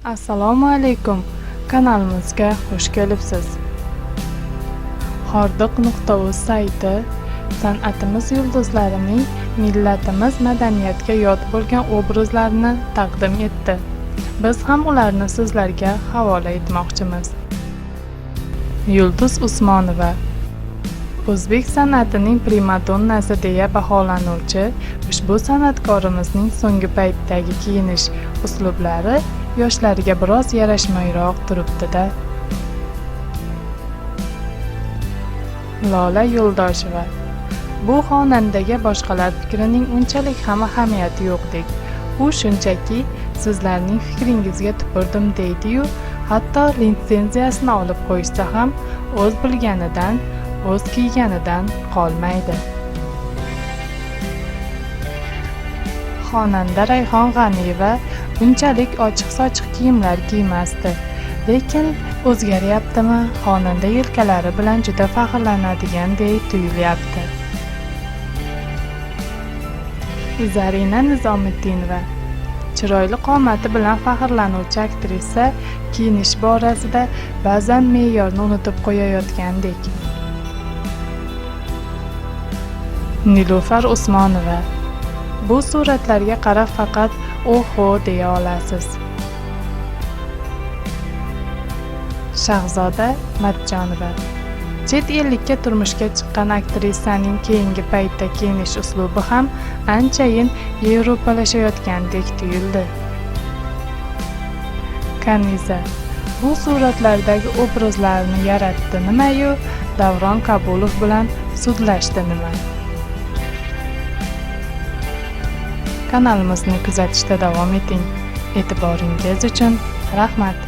Assalomu alaykum. Kanalimizga xush kelibsiz. Hordiq.uz sayti san'atimiz yulduzlarining millatimiz madaniyatiga yot bo'lgan obrazlarini taqdim etdi. Biz ham ularni sizlarga havola etmoqchimiz. Yulduz Usmonova. O'zbek san'atining primadonnasi deya baholanuvchi ushbu san'atkorimizning so'nggi paytdagi kiyinish uslublari yoshlarga biroz yarashmayroq turibdi-da. Lola Yo'ldosheva. Bu xonandaga boshqalar fikrining unchalik ham ahamiyati yo'qdek. U shunchaki sizlarning fikringizga tupurdim deydi-yu, hatto litsenziyasini olib qo'yishsa ham o'z bilganidan, o'z kiyganidan qolmaydi. Xonanda Rayhon G'aniyeva unchalik ochiq-sochiq kiyimlar kiymasdi. Lekin o'zgaryaptimi, xonanda yelkalari bilan juda faxrlanadiganday tuyulyapti. Zarina Nizomiddinova. Chiroyli qomati bilan faxrlanuvchi aktrisa kiyinish borasida ba'zan me'yorni unutib qo'yayotgandek. Nilufar Usmonova. Bu suratlarga qarab faqat "Oho" deya olasiz. Shahzoda Matchonova. Chet ellikka turmushga chiqqan aktrisaning keyingi paytda kiyinish uslubi ham anchayin yevropalashayotgandek tuyuldi. Kaniza. Bu suratlardagi obrazlarni yaratdi nimayu, Davron Kabulov bilan sudlashdi nima? Kanalimizni kuzatishda davom eting. E'tiboringiz uchun rahmat.